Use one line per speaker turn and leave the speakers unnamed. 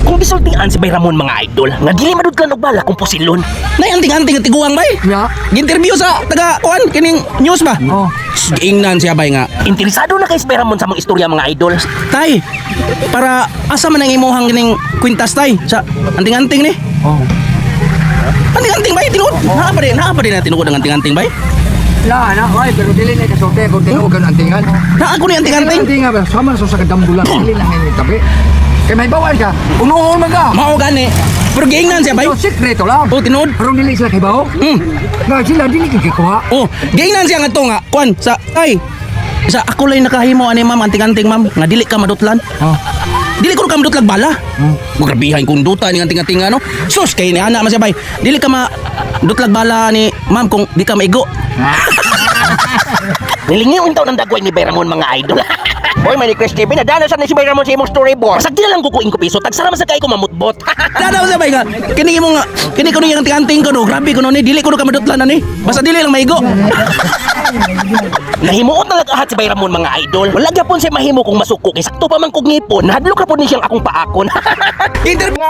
Akong gisultian si Bay Ramon, mga idol, nga dili madudlan og bala kung pusilon.
Nay, anting-anting nga tiguang, bay.
Ya.
Ginterview sa taga kuan kining news ba?
Oh.
Giingnan siya, bay, nga.
Interesado na kay si Bay Ramon sa mga istorya, mga idol.
Tay, para asa man ang imuhang kining kwintas, tay, sa anting-anting ni?
Oh.
Anting-anting, bay, tinuod. Naa pa din na tinuod ang anting-anting, bay.
La na, ay, pero dili na kasulti kung tinuod ang antingan.
Naa ko ni anting-anting.
Antingan ba sama sa sa kadambulan, dili lang ni tabi. Kay may bawal ka, unuhon man ka.
Mao gani. Pero giingnan siya, bay.
So, sikreto lang.
Oh, tinuod.
Pero dili sila kay bawo. Nga sila dili kay kuha.
Oh, giingnan siya ngadto nga kuan sa ay. Sa ako lay nakahimo ani, ma'am, anting-anting, ma'am, nga dili ka madutlan.
Oh.
Dili ko ka madutlag bala. Magrabihan kung duta ni anting-anting ano. Sus kay ni ana man siya, bay. Dili ka ma dutlag bala ni ma'am kung di ka maigo.
Nilingiw taon ang dagway ni Bay Ramon, mga idol. Hoy, may Chris TV, nadana sa ni si Bay Ramon sa imong storyboard. Masag na lang kukuin ko piso, tagsara man sa kay ko mamutbot.
Dadaw siya, bay, nga kini imong kini kuno yung anting-anting ko no. Grabe kuno ni, dili kuno ka madutlan ani. Basta dili lang maigo.
Nahimuot na nag-ahat si Bay Ramon, mga idol. Wala gyapon siya mahimo kung masuko kay sakto pa man kog ngipon. Nahadlok ra pod ni siyang akong paakon.
Interview